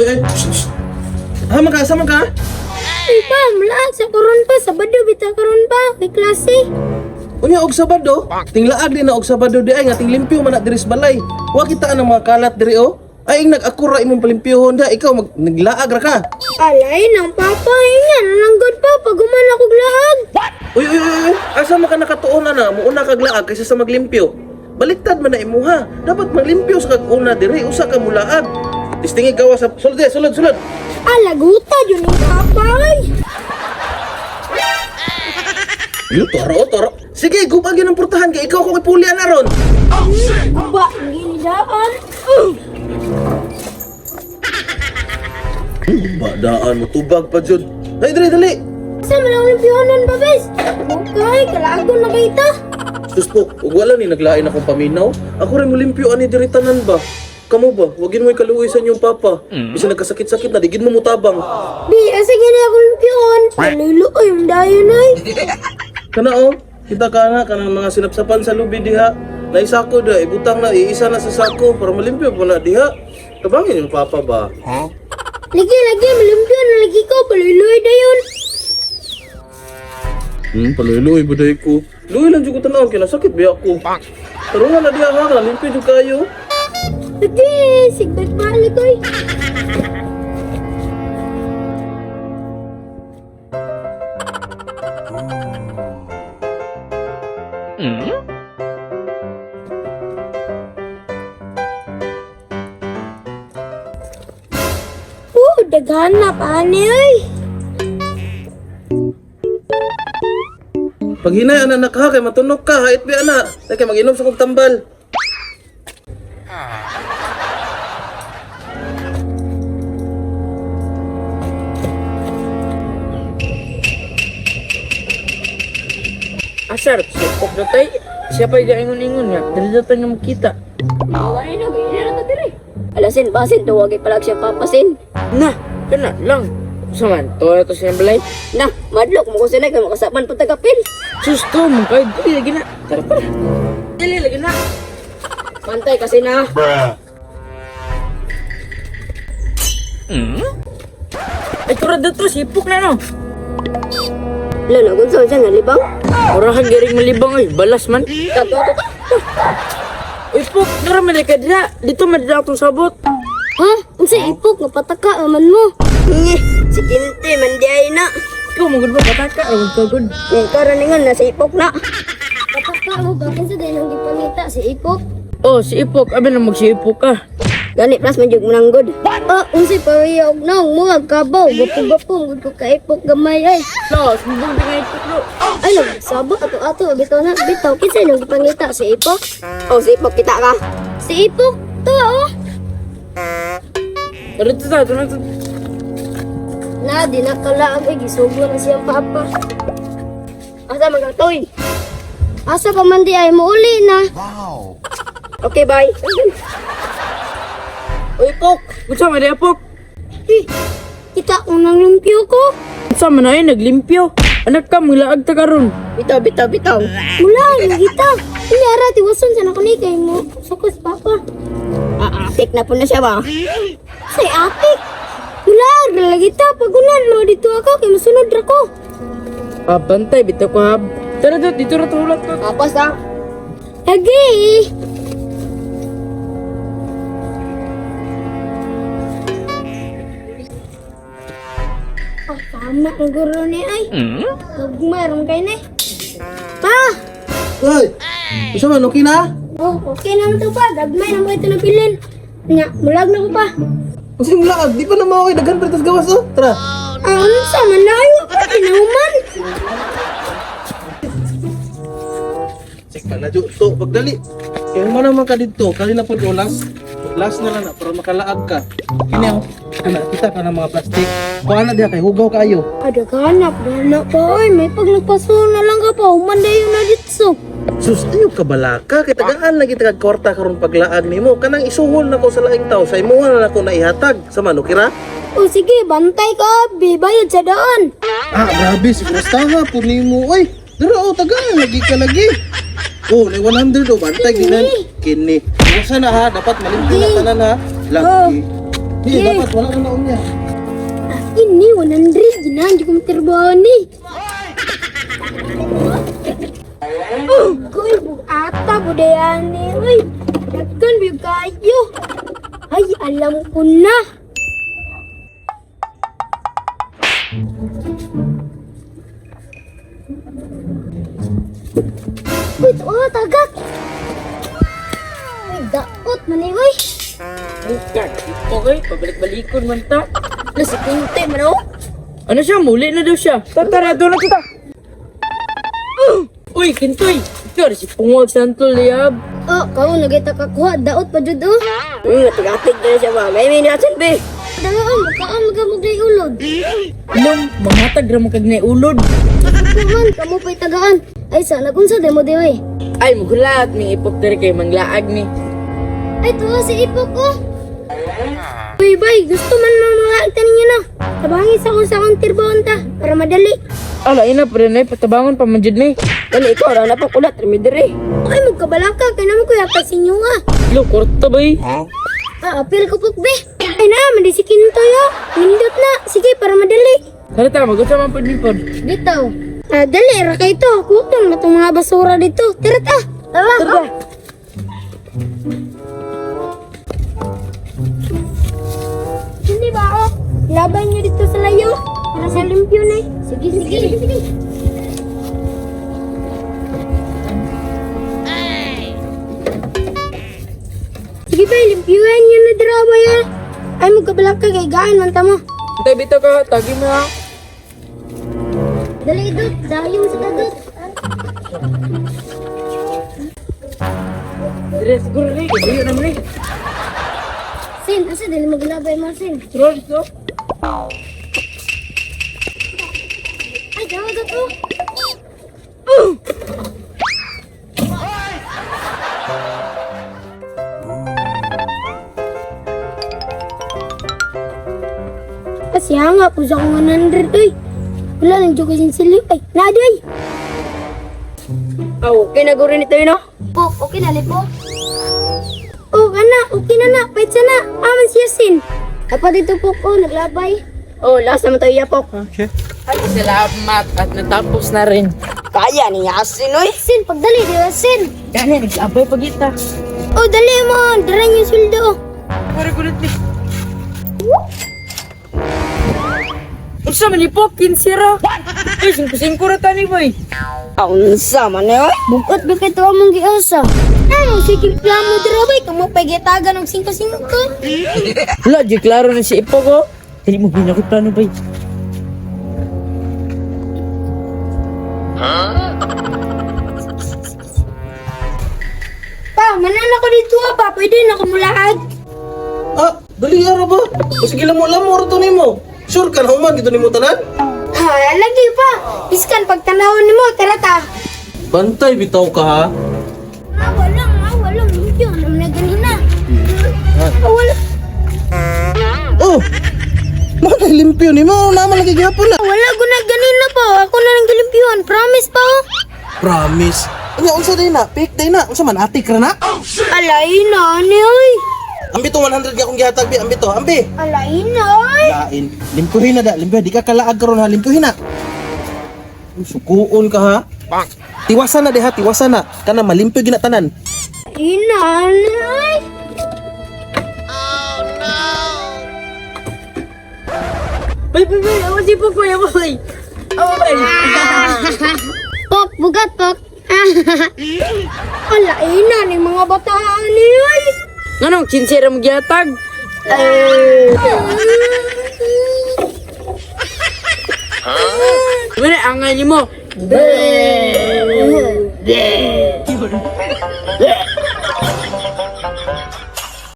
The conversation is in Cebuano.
Uy, uy. Shh, shh. Ha, man ka, asa man ka? Uy pa, mulaag sa karon pa, Sabado bitaw karon pa, may klase. Unya og Sabado, tinglaag din na og Sabado di ay nga tinglimpyo man na diri sa balay. Wa kita ang mga kalat diri oh. Ay ing nag-akura imong palimpyohon da, ikaw mag naglaag ra ka. Alay nang papa, ingan nanggod pa pag human ako laag. Uy, uy, uy, uy. Asa man ka nakatuon ana, muuna kag laag kaysa sa maglimpyo. Baliktad man na imuha. Dapat maglimpyo sa kag una diri usa ka mulaag. Tistingi gawa sa sulod eh, sulod, sulod. Alaguta yun ang papa ay. Yo, toro, toro. Sige, gubag yun ang portahan kay ikaw kung ipulian aron. Ba, ginidaan. Badaan mo tubag pa jud. Dali, dali, dali. Sa man ang limpyohanan ba, bes? Okay, kalagon na kita. Sus po, ug wala ni naglain akong paminaw. Ako rin molimpyo ani diri tanan ba. Kamo ba? Wagin mo'y kaluoy sa inyong papa. Bisan nagkasakit-sakit na, digid mo mutabang. Bi, asa gini ako limpyohan? Nalulo yung dayon ay. Kana oh, kita ka na kanang mga sinapsapan sa lubi diha. Naisako da, ibutang na, iisa na sa sako para malimpyo po na diha. Tabangin yung papa ba? Lagi, lagi, malimpyo na lagi ko, paluloy dayon. Paluloy ba day ko? Luoy lang jud ko tan-awon kay nasakit biya ko. Tarungan na diha ha, limpyo jud kayo. Lagi, sigbag balik oy. Oh, daghan na paani oy. Paghinay ana anak ha, kay matunok ka, hait bi ana. Dai kay mag-inom sa kog tambal. Asar, sipok na tay. Siya pa'y gaingon-ingon nga. Dali na tayo nga makita. Wala na, ganyan na diri. Alasin, basin, tuwagay palag siya papasin. Na, kana lang. Saman, tuwa na to siya balay. Na, madlok mo ko sila kay makasapan pa tagapil. Sus to, mong kayo. Dali lagi na. Tara, tara. Dali lagi na. Pantay kasi na. Ay, tura na to, sipok na no. Lalo, kung saan siya nalibang? Orahan garing malibang ay, balas man. Kato, to, to. Uy, pok, tara man ka dira. Dito man dira atong sabot. Ha? Unsa ipok nga pataka man mo? Nye, si Kinte man di ay na. Ikaw, magod ba pataka? Rawag ka gud. Nye, karon ningon na si ipok na. Pataka mo ba kinsa din ang gipangita si ipok? Oh, si Ipok. Abi na magsipok ka. Gani plus man jud mananggod. Ah, unsay pareha og naong mo kabaw, gapo-gapo gud ko ka ipok gamay ay. Los, mabang di nga ipok no. Ay lang, sabo ato ato bitaw na bitaw kinsa nang gipangita si ipok? Oh, si ipok kita ka. Si ipok to oh. Tara, tara, tara, tara. Na, di na kalaag ay gisugo na siyang papa. Asa man ka toy? Asa pa man di ay muuli na. Wow. Okay, bye. Uy, Pok. Unsa man diha, Pok? Eh, kita ko nang lumpyo ko. Unsa man ay naglimpyo? Anak ka, manglaag ta karon. Bitaw, bitaw, bitaw. Mula, kita. Hindi ara, tiwason sa nakunikay kay mo. Sukos, papa. Ah, atik na po na siya ba? Say, atik. Mula, lagi ta. Pagunan mo dito ako, kay masunod ra ko. Ah, bantay, bitaw ko hab. Tara, dot, dito ra tulak to. Tapos ah. Lagi. Oh, tama ang guro ni ay. Gagmay ron kay ni. Pa! Uy! Unsa man okay na? Oh, okay na to pa. Gagmay na mo ito nabilin. Nya, mulag na ko pa. Unsa yung laag? Di pa na mao kay daghan pa tas gawas oh. Tara. Ah, unsa man na ay pa tinahuman. Sik na jud to pagdali. Kay mo naman ka didto, kali na pud olas. Last na lang na para makalaag ka. Kini oh. Kana kita ka ng mga plastic. Kuha na diha kay hugaw kaayo. Ada ganap na pa oy, may pag nagpaso na lang ka pa, human dayon na ditso. Sus, ayo ka balaka kay tagaan lagi taga kwarta karon paglaag nimo. Kanang isuhol nako sa laing tawo sa imuha na nako naihatag. Sa man okay ra? O sige, bantay ka, abi, bayad sa daan. Ah, grabe si Kristaha po nimo oy. Dira oh tagaan lagi ka lagi. Oh, ni 100 oh bantay ginan kini. Usa na ha, dapat malimpyo na tanan ha. Lagi. Di, dapat wala ka na unya. Ini 100 ginahan jud kong trabaho ni. Oh, koy ata budayani uy. Dagkan biyog kayo. Ay, alam ko na. Uy, oh, tagak. Uy, daot man eh, uy. Okay, pabalik-balikon man ta. Nasa kinte man oh. Ano siya? Muli na daw siya. Tara, doon na kita. Uy, Kintoy! Ikaw si Pungwag Santol, liyab. Oh, kau nagita ka kuha, daot pa jud oh. Atik-atik na siya ba? May may natin be. Dalaon, makaon magamugay ulod. Ilong, manghatag ra mo kag ulod. Kuman, kamo pa'y tagaan. Ay, sana kung sa demo dewe. Ay, mugulat, may ipok diri kay manglaag ni. Ay, tuwa si Ipok oh. Uy, bay, gusto man mga agta ninyo na. Tabangin sa kung sa akong tirbaon ta, para madali. Ala, ina pa rin ay, patabangon pa man jud ni. Dali ikaw ra na po kulat remi dire. Ay, magkabalaka, kaya naman ko yata sa inyo ah. Lo, kwarta bay. Ah, apil ko pok be. Ay na, mandi si Kintoy oh. Nindot na, sige, para madali. Tara ta, mag-usa man pud ni pod. Dito. Ah, dali, ra kay to. Kuton na itong mga basura dito. Tara ta. Tara. Tara. Hindi ba ako? Laban nyo dito sa layo. Para sa limpyo na eh. Sige, sige. Sige, sige. Sige ba, limpyuhan nyo na drama ya. Ay, magkabalak ka kay gaan man tamo. Antay bitaw ka, tagi mo ha. Dali, Dot. Dayong sa dadot. Dire siguro ni, kayo na ni. Sin, asa dali maglabay mo, Sin? Siguro dito. Ay, dawa dot oh. Kasi nga po sa akong 100 oy. Wala lang dyan ko sinsilyo. Ay, nadoy! Ah, okay na guro nito no. Po, okay na lipo. Oh, kana, okay na na. Pwede na. Aman siya sin. Apa dito po ko, naglabay. Oh, last naman tayo yapok. Ay, salamat at natapos na rin. Kaya ni Yasin oy. Sin, pagdali, di ba sin? Gani, nag-abay pagita. Oh, dali mo. Dara niyo yung sweldo. Para kulit ni. Unsa man ni po, kinsira. Ay, singko-singko ra tani boy. Ah, unsa man eh, oy. Bukot ba kay tuwa mong giusa? Ano, sige reklamo dira bay. Kamo pa'y gitagan og 5-5. Wala, di klaro na si Ipo ko. Dili mo binakot plano bay. Pa, manana ko dito ah, pa. Pwede na kumulaag. Ah, dali ara ba? O sige lamo-lamo ra to nimo. Sure ka na human dito nimo tanan? Ha, lagi pa. Iskan pagtanawon nimo, tara ta. Bantay bitaw ka ha. Ah, walang, ah, walang. Limpyo, naman na ganina. Ah, wala. Oh. Mo na limpyo nimo, naman lagi gihapon na. Wala ko na ganina pa. Ako na lang gilimpyuhan. Promise pa oh. Promise. Anya unsa day na? Fake day na. Unsa man atik ra na? Alay na, ni oy. Ambi to 100 ka akong gihatag bi, ambi to, ambi. Alay na, oy. Lain. Limpuhin na da, limpuhin. Di ka kalaag karon ha, limpuhin na. Uy, sukuon ka ha. Tiwasan na diha, tiwasan na. Kana malimpyo gina tanan. Ina, ni oy. Bay, bay, bay, awan si Ipo ko, awan bay. Awan bay. Pok, bugat, pok. Alay na, ni mga bataan ni oy. Nganong kinsira mo gihatag? Wala angay nimo.